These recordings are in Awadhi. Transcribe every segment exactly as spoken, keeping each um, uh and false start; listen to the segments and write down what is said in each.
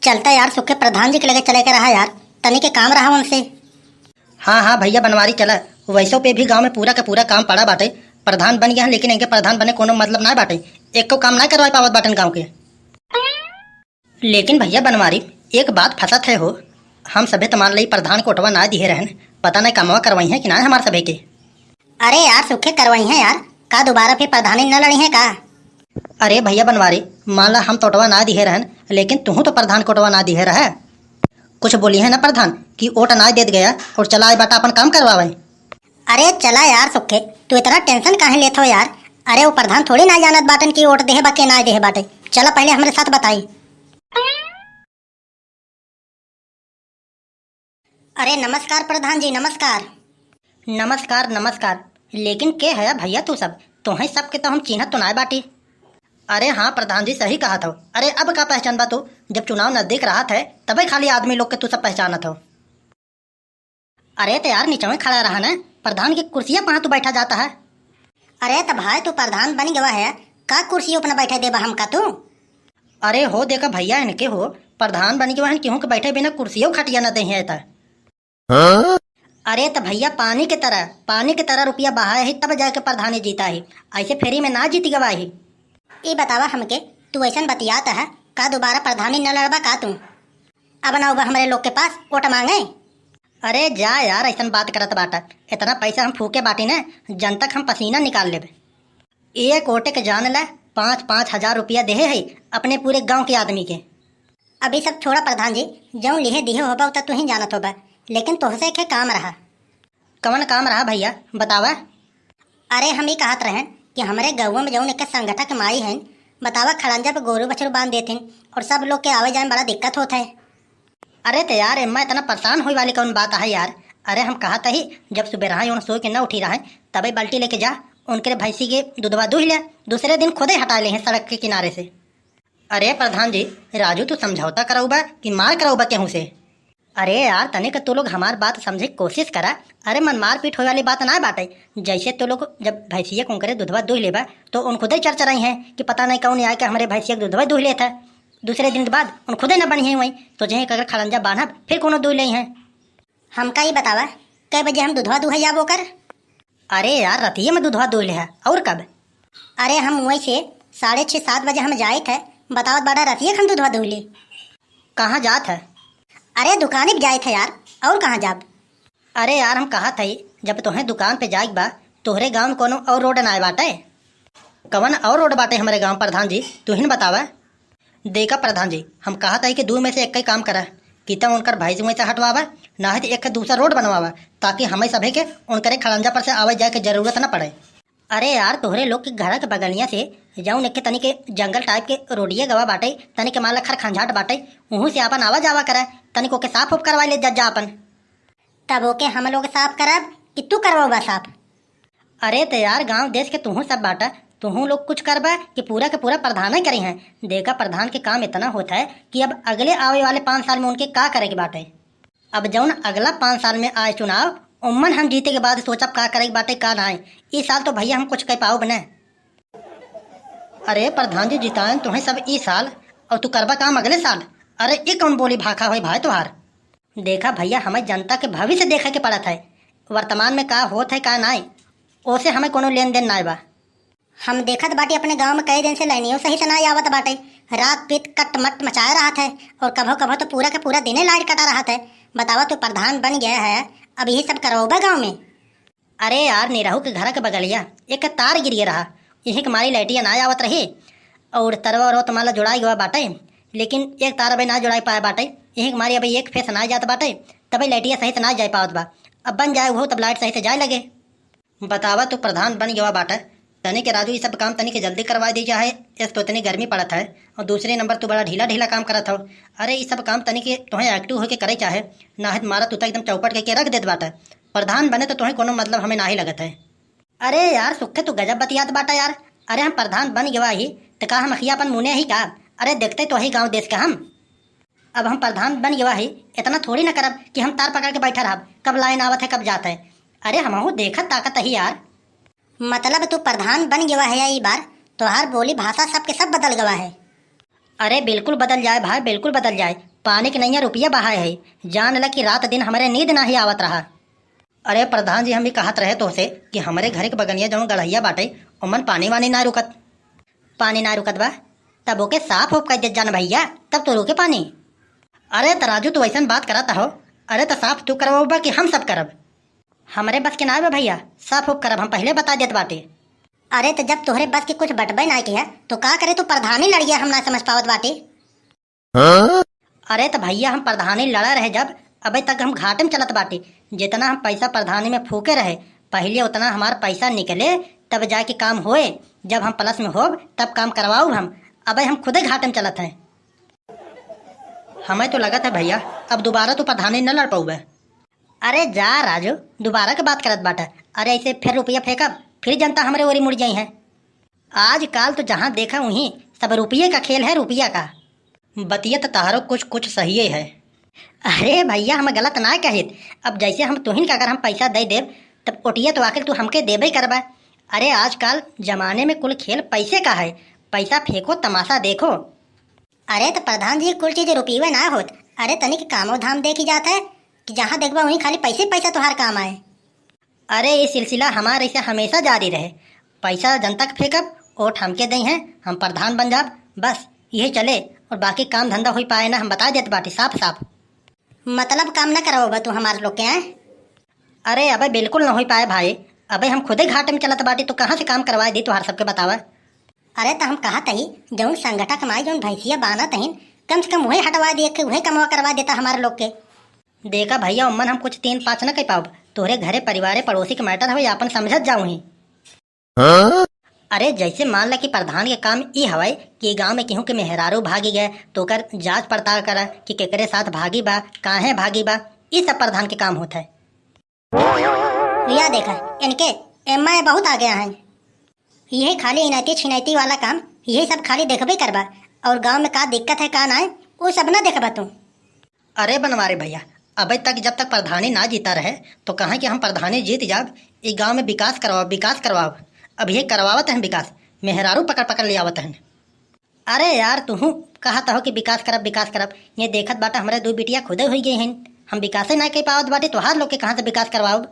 चलता यार, सुखे प्रधान जी के लगे चले के रहा यार, तनी के काम रहा उनसे। हाँ, हाँ भैया बनवारी, चला। वैसो पे भी गाँव में पूरा के पूरा काम पड़ा बाटे। प्रधान बन गया है, लेकिन इनके प्रधान बने कोनो मतलब ना बाटे। एको काम ना करवा पावत बाटन गाँव के। लेकिन भैया बनवारी, एक बात फंसत है हो, हम सभे तो मान लई प्रधान के ओटवा ना दिहे रहन, पता नहीं कमवा करवाई है कि ना हमार सभे के। अरे यार सुखे, करवाई है यार, का दोबारा फिर प्रधानी न लड़ी है का? अरे भैया बनवारी, मान ला हम तो ओटवा ना दिहे रहन, लेकिन तुहू तो प्रधान के ओटवा ना दिहे रहे। कुछ बोली है ना प्रधान कि ओट ना देत गया और चला आए बाटा अपन काम करवावे। अरे चला यार सुखे, तू इतना टेंशन काहे लेत हो यार? अरे वो प्रधान थोड़ी ना जानत बाटन कि ओट देहे बा के ना देहे बाटे। चला पहले हमरे साथ बताई। अरे नमस्कार प्रधान जी, नमस्कार। नमस्कार, नमस्कार। लेकिन के है भैया तू सब? तोहे सबके तो हम चिन्हत तो नाय बाटी। अरे हाँ प्रधान जी, सही कहत हो। अरे अब का पहचान बा तू? जब चुनाव नजदीक रहत है, तबे खाली आदमी लोग के तू सब पहचानत हो। अरे तो यार, नीचवे खड़ा रहा न, प्रधान की कुर्सिया पहाँ तू बैठा जाता है। अरे तो भाई, तू प्रधान बन गवा है, का कुर्सी अपना बैठे देबा हमका तू? अरे हो देखा भैया, इनके हो प्रधान बन गवा है, केहू के बैठे बिना कुर्सियों खटिया न दे है त। अरे त भैया, पानी के तरह, पानी के तरह रुपया बहाए ही तब जाके प्रधानी जीता ही, ऐसे फ्री में ना जीत गवा ही। ई बतावा हमके, तू ऐसन बतियात है, का दोबारा प्रधानी न लड़बा का तू? अब ना उबा हमरे लोग के पास वोट मांगे। अरे जा यार, ऐसन बात करत बाटा, इतना पैसा हम फूके बाटी न, जनता के हम पसीना निकाल लेबे। एक वोटे के जान ले, पाँच पाँच हजार रुपया देहे है अपने पूरे गांव के आदमी के। अभी सब छोड़ा प्रधान जी, जौन लिहे दिहे होबा उ त तू ही जानत होबा, लेकिन तोहसे के काम रहा। कवन काम रहा भैया, बतावा। अरे हम ई कहत रहेन कि हमरे गौवा में जौन एक संगठक माई हैं, बतावा खड़ंजा पे गोरू बछरू बांध देथिन और सब लोग के आवे जाए में बड़ा दिक्कत होत है। अरे त यार, एम्मा इतना परेशान होए वाली कौन बात है यार? अरे हम कहत ही, जब सुबेरहा उन सोए के न उठी रहे, तबे बाल्टी लेके जा, उनके भैंसी के दूधवा दूह ले, दूसरे दिन खुदे हटा ले हैं सड़क के किनारे से। अरे प्रधान जी, राजू तू समझौता करउबा कि मार करउबा केहू से? अरे यार, तनिक तू लोग हमार बात समझे के कोशिश करा। अरे मन मारपीट होए वाली बात ना बाटे। जैसे तू लोग जब भैंसिया के उनकरे दूधवा दूह लेबा, तो उन खुदे चरचराई हैं कि पता नहीं कौन आए के हमरे भैंसिया के दूधवा दूह लेत है। दूसरे दिन के बाद उन खुदे न बनी है वहीं, तो जहीं अगर खड़ंजा बांधब, फिर कोनो दूह ले हैं। हमका ई बतावा, कै बजे हम दूधवा दूहे जाब ओकर? अरे यार, रतिये में दूधवा दूह ले है, और कब? अरे हम वहीं से साढ़े छः सात बजे हम जाइत है, बतावत बाड़ा रतिये के हम दूधवा दूह ले। कहाँ जात है? अरे दुकाने पे जाइत है यार, और कहाँ जाब? अरे यार, हम कहत हई, जब तोहें दुकान पे जाइक बा, तोहरे गाँव में कोनो और रोड ना बाटे? कवन और रोड बाटे हमरे गाँव प्रधान जी, तू ही न बतावा। देखा प्रधान जी, हम कहत हई कि दू में से एक ही काम करा, कि त उनकर भैंस वहीं से हटवावा, ना है तो एक दूसरा रोड बनवावा, ताकि हमें सभे के उनकरे खड़ंजा पर से आवे जाए के जरूरत न पड़े। अरे यार, तोहरे लोग के घर के बगलिया से जौन एक तनी के जंगल टाइप के रोडिया गवा बाटे, तनी के माला खर खंजाट बाटे, उहू से आपन आवा जावा करे, तनी को के साफ उफ करवा ले जा, जा अपन। तब ओके हम लोग साफ करब कि तू करवाबा साफ? अरे त यार, गांव देश के तुहू सब बाटा, तुहू लोग कुछ करबा कि पूरा के पूरा प्रधान ही करी हैं? देखा, प्रधान के काम इतना होता है कि अब अगले आवे वाले पाँच साल में उनके का करे के बाटे। अब जौन अगला पाँच साल में आए चुनाव, ओमन हम जीते के बाद सोचब का करे के बाटे, का नाय। ई साल तो भैया हम कुछ कह पाओ बने। अरे प्रधान जी, जितायन तुहें सब ई साल, और तू करबा काम अगले साल। अरे ई कौन बोली भाखा होई भाई तुहार? देखा भैया, हमें जनता के भविष्य देखे के पड़त है, वर्तमान में का होत है का नाय, ओसे हमें कोनो लेन देन नाय बा। हम देखत बाटी अपने गांव में कई दिन से लाइनियो सही से नाय आवत बाटे, रात पीत कट मट मचाए रहत है, और कभो कभो तो पूरा के पूरा दिने लाइट कटा रहत है। बतावा, तू प्रधान बन गया है, अब यही सब करवाबा गांव में? अरे यार, निरहू के घर के बगलिया एक तार गिरिये रहा, यही के मारी लाइटिया ना आवत रही, और तरवा उरवा तो माला जुड़ाई गवा बाटे, लेकिन एक तार अबे ना जुड़ाई पाए बाटे, यही के मारी अबे एक फेस ना जात बाटे, तबे लाइटिया सही से ना जाए पावत बा। अब बन जाए वो, तब लाइट सही से जाए लगे। बतावा, तू प्रधान बन गवा बाटे, तनी के राजू, ई सब काम तनी के जल्दी करवा दी जाए, एक तो इतनी गर्मी पड़त है और दूसरे नंबर तू बड़ा ढीला ढीला काम करत हो। अरे ई सब काम तनी के तोहें एक्टिव होके करे चाहे, ना है मारा तू तो एकदम चौपट करके रख देत बाटे। प्रधान बने तो तोहें कोनो मतलब हमें ना ही लगत है। अरे यार सुखे, तू गजब बतियात बाटा यार। अरे हम प्रधान बन गवा ही, त का हम अखिया अपन मुने ही का? अरे देखते तो ही गाँव देश के हम। अब हम प्रधान बन गवा ही, इतना थोड़ी ना करब कि हम तार पकड़ के बैठा रहब, कब लाइन आवत है, कब जात है। अरे हमहू देखत ताकत ही यार। मतलब तू प्रधान बन गवा है या ई बार, तोहार बोली भाषा सबके सब बदल गवा है। अरे बिल्कुल बदल जाए भाई, बिल्कुल बदल जाए। पानी के नैया रुपया बहाए है, जान ल कि रात दिन हमरे नींद नाही आवत रहा। अरे प्रधान जी, हम ई कहत रहे तोहसे कि हमरे घरे के बगनिया जौन गड़हैया बाटे, ओमन पानी वानी ना रुकत। पानी ना रुकत बा, तब ओके साफ उफ कर देत जान भैया, तब तो रुके पानी। अरे त राजू, तू ऐसन बात करत हो, अरे त साफ तू करवाबा कि हम सब करब? हमरे बस के ना बा भैया, साफ उफ करब, हम पहिले बता देत बाटे। अरे त जब तोहरे बस के कुछ बटबे ना किया, तो का करे तू प्रधानी लड़िया, हम ना समझ पावत बाटे। अरे त भैया, हम प्रधानी लड़ा रहे जब, अबे तक हम घाटे में चलत बाटी। जितना हम पैसा प्रधानी में फूके रहे, पहिले उतना हमार पैसा निकले, तब जाके काम होए। जब हम प्लस में होब, तब काम करवाउब हम। अबे हम खुदे घाटे में चलत हैं। हमें तो लगत है भैया, अब दोबारा तू प्रधानी न लड़ पउबे। अरे जा राजू, दोबारा के बात करत बाटा। अरे ऐसे फिर रुपया फेंकब, फिर जनता हमरे ओरी मुड़ जाई है। आजकाल तो जहाँ देखा वहीं सब रुपये का खेल है, रुपया का। बतिया तो तहारो कुछ कुछ सहिए है। अरे भैया, हम गलत ना कहित। अब जैसे हम तुहिन का अगर हम पैसा दे देब, तब ओटिया तो आखिर तू हमके देबे करबा। अरे आजकाल जमाने में कुल खेल पैसे का है, पैसा फेंको तमाशा देखो। अरे त प्रधान जी, कुल चीज रुपये ना होत। अरे तनिक कामो धाम देखी जात है कि जहाँ देखबा वहीं खाली पैसे पैसा तोहार काम आए। अरे, ये सिलसिला हमार ऐसे हमेशा जारी रहे। पैसा जनता के फेंकब, वोट हमके दई हैं, हम प्रधान बन जाब, बस यही चले। और बाकी काम धंधा होई पाए ना, हम बता देत बाटी साफ साफ। मतलब काम ना करवाबा तू हमार लोग के, हैं? अरे अबे बिल्कुल ना होई पाए भाई, अबे हम खुदे घाटे में चलत बाटी, तो कहाँ से काम करवाए दी तोहार सबके, बतावा। अरे त हम कहत ही, जौन संगठक माई जौन भैंसिया बानत हईन, कम से कम वही हटवा दिए के वही कमवा करवा देता हमार लोग के। देखा भैया, उम्मन हम कुछ तीन पाँच न कह पाउब, तोहरे घरे परिवारे पड़ोसी के मैटर हवे, आपन समझत जाऊ ही। अरे जैसे मान ला कि प्रधान के काम ई हवे कि गांव में केहू के मेहरारू भागी गए तो ओकर जांच पड़ताल करा कि केकरे साथ भागी बा, काहे भागी बा, ई सब प्रधान के काम होत है। या देखा, इनके एम्मा ये बहुत आगे हैं। यही खाली इनायती छिनायती वाला काम, यही सब खाली देखबे करबा। और गांव में का दिक्कत है का ना है, वो सब ना देखबा तू। अरे बनवारी भैया, अबे तक जब तक प्रधानी ना जीता रहे तो कहा कि हम प्रधानी जीत जाब, ई गांव में विकास करवाओ, विकास करवाओ। अब ये करवावत हैं विकास, मेहरारू पकड़ पकड़ ले आवत हैं। अरे यार, तुहू कहत हो कि विकास करब, विकास करब। ये देखत बाटा, हमरे दू बिटिया खुदे हुई गई हैं, हम विकासे ना कर पावत बाटी, तोहार लोग के कहाँ से विकास करवाउब?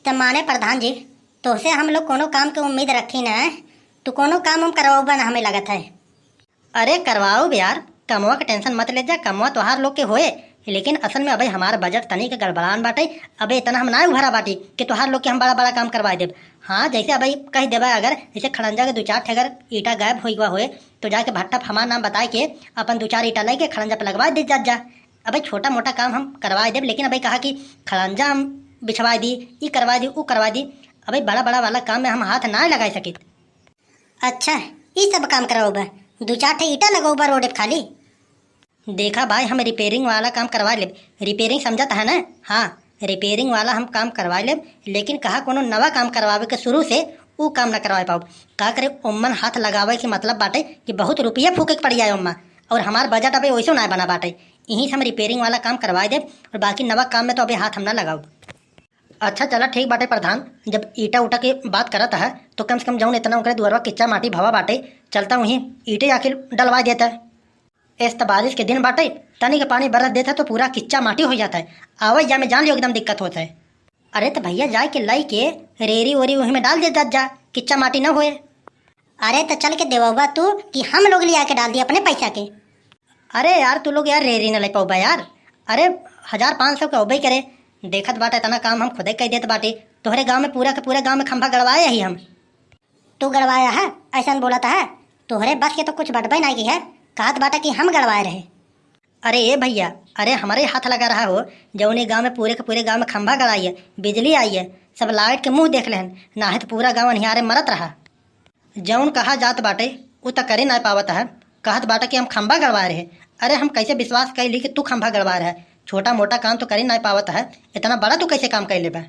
त माने प्रधान जी, तोहसे हम लोग कोनो काम के उम्मीद रखी न, तू कोनो काम हम करवाउबा ना, हमें लगत है। अरे करवाउब यार, कमवा के टेंशन मत ले जा, कमवा तोहार लोग के होए, लेकिन असल में अबे हमार बजट तनी के गड़बड़ान बाटे, अबे इतना हम ना उभरा बाटी कि तोहार लोग के हम बड़ा बड़ा काम करवाए देब। हाँ, जैसे अबे कह देबा, अगर जैसे खड़ंजा के दू चार ठे अगर ईटा गायब होई गवा होए, तो जाके भट्ठा पे हमार नाम बताए के अपन दू चार ईटा लेके खड़ंजा पे लगवा दे जात जा। अबे छोटा मोटा काम हम करवाए देब, लेकिन अबे कहा कि खड़ंजा हम बिछवाए दी, ई करवाए दी, ऊ करवाए दी। अबे बड़ा बड़ा वाला काम में हम हाथ ना लगाए सकित। अच्छा, ई सब काम करवाउबा, दू चार ठे ईटा लगवाउबा रोड पे खाली। देखा भाई, हम रिपेयरिंग वाला काम करवा लेब। रिपेयरिंग समझत है ना? हाँ, रिपेयरिंग वाला हम काम करवा लेब, लेकिन कहा कोनो नवा काम करवावे के शुरू से ऊ काम न करवा पाउब। का करे, ओम्मन हाथ लगावे के मतलब बाटे कि बहुत रुपया फूके के पड़ जाए ओम्मा, और हमार बजट अबे वैसे ना बना बाटे। यहीं से हम रिपेयरिंग वाला काम करवा देब और बाकी नवा काम में तो अबे हाथ हम ना लगाउब। अच्छा चला ठीक बाटे प्रधान, जब ईटा उटा के बात करत है तो कम से कम जौन इतना ओकरे दुआरवा किच्चा माटी भवा बाटे, चलता वहीं ईटे आके डलवा देता। एस त बारिश के दिन बाटे, तनी के पानी बरस देत है तो पूरा किच्चा माटी हो जात है। आवे जाए में जान लियो एकदम दिक्कत होत है। अरे त भैया जाए के लाई के रेरी ओरी वही में डाल दे जात जा, किच्चा माटी न होए। अरे त चल के देवबा तू कि हम लोग लिया के डाल दी अपने पैसा के। अरे यार तू लोग यार रेरी न ले पाउबा यार। अरे हजार पाँच सौ के होबे करे, देखत बाटे इतना काम हम खुदे कह देत बाटे। तोहरे गांव में पूरा के पूरा गांव में खंभा गड़वाए ही हम। तू गड़वाया है, ऐसन बोलत है? तोहरे बस के तो कुछ बटबे नाहीं की है, कहत बाटा कि हम गड़वाए रहे। अरे ए भैया, अरे हमरे हाथ लगा रहा हो, जौने गांव में पूरे के पूरे गांव में खंभा गड़ाई है, बिजली आई है, सब लाइट के मुंह देख लेहन, नाहीं तो पूरा गांव अन्हियारे मरत रहा। जौन कहा जात बाटे, उ त करे नाहीं पावत है, कहत बाटा कि हम खंभा गड़वाए रहे। अरे हम कैसे विश्वास कर ली कि तू खंभा गड़वाए रहे? छोटा मोटा काम तो करे नाहीं पावत है, इतना बड़ा तू कैसे काम कर लेबा?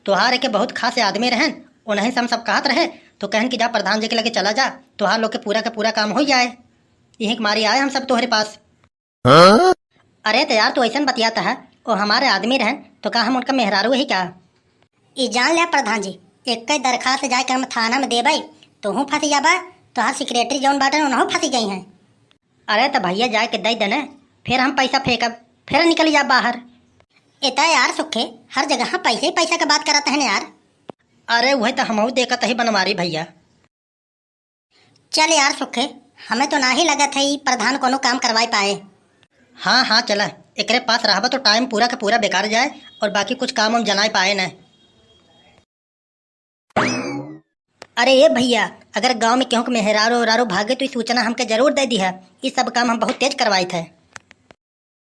तोहार एके बहुत खास आदमी रहन, उन्हीं से हम सब कहत रहे, तो कहन कि जा प्रधान जी के लगे चला जा, तोहार लोग के पूरा के पूरा काम हो जाए। यही के मारी आए हम सब तोहरे पास। अरे तो यार, तू ऐसन बतियाता है, वो हमारे आदमी रहन, तो का हम उनका मेहरारू ही क्या? ई जान लिया प्रधान जी, एक दरखास्त जाए के हम थाना में देबे, तोहू फंसी जाबा, तोहार सेक्रेटरी जौन बाटन, उनहू फंसी गई हैं। अरे तो भैया जाए के दे देने, फिर हम पैसा फेंकब, फिर निकल जा बाहर। एता यार सुखे, हर जगह पैसे ही पैसा के बात करत है यार। अरे वही तो हमहू देखत ही बनवारी भैया। चल यार सुखे, हमें तो ना ही लगत है ई प्रधान कोनो काम करवाए पाए। हाँ हाँ चला, एकरे पास रहबा तो टाइम पूरा के पूरा बेकार जाए और बाकी कुछ काम हम जनाए पाए न। अरे ए भैया, अगर गांव में केहू के मेहरारू ओरारू भागे तो ई सूचना हमके जरूर दे दिहा। ई सब काम हम बहुत तेज करवाइत है।